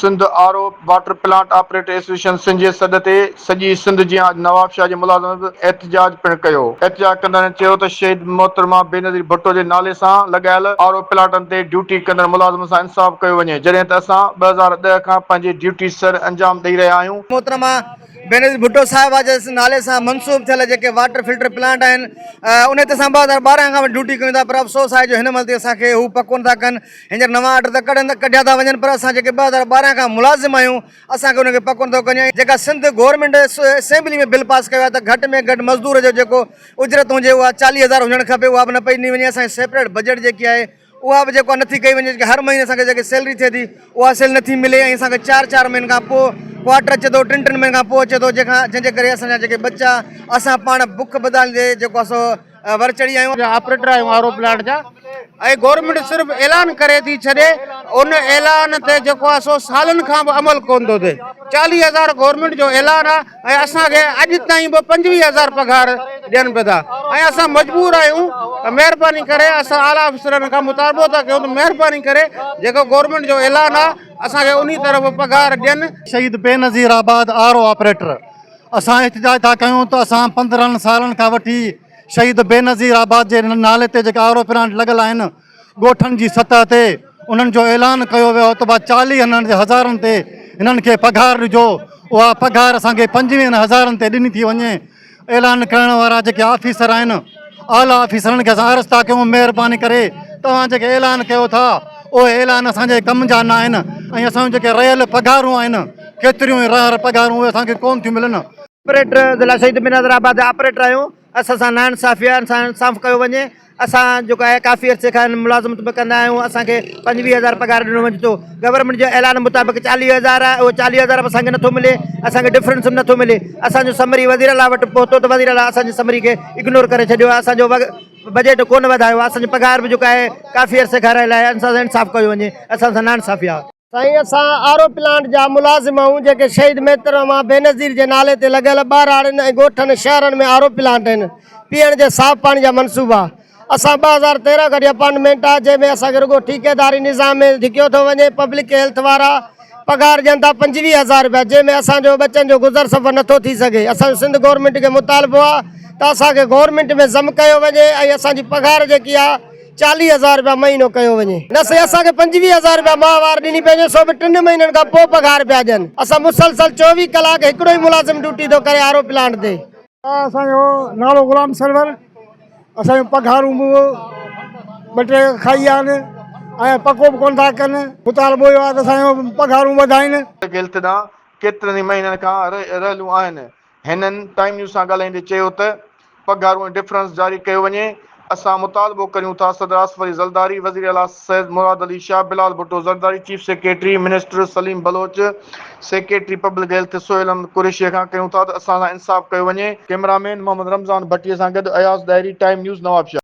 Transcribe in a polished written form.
Sindh R O water plant operator association Sindh جي سڏ تي سڄي سنڌ جيان اڄ نوابشاهه جي ملازمن به احتجاج پڻ ڪيو. احتجاج ڪندڙن چيو ته شهيد محترمه بينظير ڀٽو جي نالي سان لڳايل آر او پلانٽن تي ڊيوٽي ڪندڙ ملازمن سان انصاف ڪيو وڃي جڏهن ته اسان 2010 کان پنهنجي ڊيوٽي سر انجام ڏئي رهيا آهيون. محترمه بينظير ڀٽو صاحبه جي نالي سان منسوب ٿيل جيڪي واٽر فلٽر پلانٽ آهن انهي تي اسان 2012 کان وٺي ڊيوٽي ڪيون ٿا پر افسوس آهي جو هن مهل تائين اسان کي هو پڪو نٿا ڪن هينئر نوان آرڊر ته ڪڍن ڪڍيا ٿا وڃن پر اسان جيڪي 2012 کان ملازم آهيون اسان کي انهن کي پڪو نٿو ڪن جيڪا سنڌ گورنمينٽ اسيمبلي ۾ بل پاس ڪيو آهي ته گهٽ ۾ گهٽ مزدور جو جيڪو اجرت هجي اها 40 هزار هجڻ کپي اها به نه پئي ڏني وڃي اسان جي سيپريٽ بجيٽ جيڪي آهي اها به جيڪو آهي نٿي ڪئي وڃي هر مهيني اسان کي جيڪي سيلري ٿئي ٿي اها سيل نٿي ملي ۽ اسان کي چار چار مهينن کان پوء ڪوارٽر اچي ٿو ٽن ٽن مهينن کان پوء اچي ٿو جنهن کان جنهن جي ڪري اسان جا جيڪي ٻچا اسان پاڻ بک بدحالي تي جيڪو آهي سو ور چڙهي آيون. جا آپريٽر آهيون آر او پلانٽ جا ۽ گورنمينٽ صرف اعلان ڪري ٿي ڇڏي ان اعلان تي جيڪو آهي سو سالن کان به عمل ڪون ٿو ٿئي 40 هزار گورنمينٽ جو اعلان آهي ۽ اسان کي اڄ تائين به 25 هزار پگهار ڏين پيا ٿا ۽ اسان مجبور آهيون ته مهرباني ڪري اسان اعليٰ آفيسرن کان مطالبو ٿا ڪيون ته مهرباني ڪري جيڪو گورنمينٽ جو اعلان آهي اسان کي انهي طرف پگهار ڏين. شهيد بينظير آباد آر او آپريٽر اسان احتجاج ٿا ڪيون ته اسان 15 سالن کان وٺي شهيد بينظير آباد جي نالي تي جيڪا آر او پلانٽ لڳل آهن ڳوٺن جي سطح تي انهن جو اعلان ڪيو ويو هو ته ڀا چاليهن هزارن تي هنن کي پگهار ڏجو اها پگهار اسان کي پنجويهن هزارن تي ڏني ٿي وڃي اعلان ڪرڻ وارا جيڪي آفيسر آهن اعليٰ آفيسرن کي اسان عرض ٿا ڪيون مهرباني ڪري توهان جيڪي اعلان ڪيو ٿا اهي اعلان اسان جي ڪم جا نه آهن ۽ اسان جون جيڪي رهيل پگهارون آهن ڪيتريون ئي رهيل پگهارون اهي اسان کي ڪونه ٿيون ملن. آپريٽر ضلع شهيد بينظير آباد جا آپريٽر آهيون اسان سان ناانصافي آهي اسان سان انصاف ڪيو وڃي اسان جيڪو آهي ڪافي عرصي کان ملازمت به ڪندا آهيون اسان کي 25 هزار پگهار ڏنو وڃي ٿو گورنمينٽ جي اعلان مطابق 40 هزار آهي اهو 40 هزار به اسان کي نٿو ملي اسان کي ڊفرنس به نٿو ملي اسان جو سمري وزير اعليٰ وٽ پهتو ته وزير اعليٰ اسان جي سمري کي اگنور ڪري ڇڏيو آهي اسان جو بجيٽ ڪونه وڌايو آهي اسان جي پگهار به جيڪو آهي ڪافي عرصي کان رهيل آهي اسان سان انصاف ڪيو وڃي اسان سان ناانصافي آهي. سائين اسان آر او پلانٽ جا ملازم آهيون جيڪي شهيد محترمه بينظير جي نالي تي لڳل ٻهراڙين ۽ ڳوٺن شهرن ۾ آر او پلانٽ آهن پيئڻ جي صاف پاڻي جا منصوبا اسان 2013 کان اپائنٽمينٽ آهي جنهن ۾ اسان کي رڳو ٺيڪيداري نظام ۾ ڌڪيو ٿو وڃي پبلڪ هيلٿ وارا پگهار ڏين ٿا 25 هزار رپيا جنهن ۾ اسان جو ٻچن جو گذر سفر نٿو ٿي سگهي اسان جو سنڌ گورنمينٽ کي مطالبو آهي ته اسان کي گورنمينٽ ۾ ضم ڪيو وڃي ۽ اسان جي پگهار جيڪي آهي 40 هزار رپيا مهينو ڪيو وڃي. نه سائين اسان کي 25 هزار رپيا ماهوار ڏني پئي وڃي سو به ٽن مهينن کان پوء پگهار پيا ڏين. اسان مسلسل 24 ڪلاڪ هڪڙو ئي ملازم ڊيوٽي ٿو ڪري آر او پلانٽ تي. اسان جو نالو غلام سرور اسان جون پگهارون به ٻه ٽي کائي ويا آهن ۽ پڪو به ڪونه ٿا ڪن مطالبو اهو آهي ته اسان جون پگهارون وڌائين. هيلٿ ڏانهن ڪيترن ئي مهينن کان رهيلون آهن. هنن ٽائيم نيوز سان ڳالهائيندي چيو ته پگهارون ۽ ڊفرنس جاري ڪيو وڃي، اسان مطالبو ڪريون ٿا صدر آصف علي زرداري، وزيراعليٰ Syed Murad Ali Shah, Bilawal Bhutto Zardari, chief secretary, minister Saleem Baloch, secretary public health Sohail Ahmed Qureshi کان ڪيون ٿا ته اسان سان انصاف ڪيو وڃي. ڪئميرا مين محمد رمضان ڀٽي سان گڏ اياز ڏاهري، ٽائيم نيوز، نوابشاهه.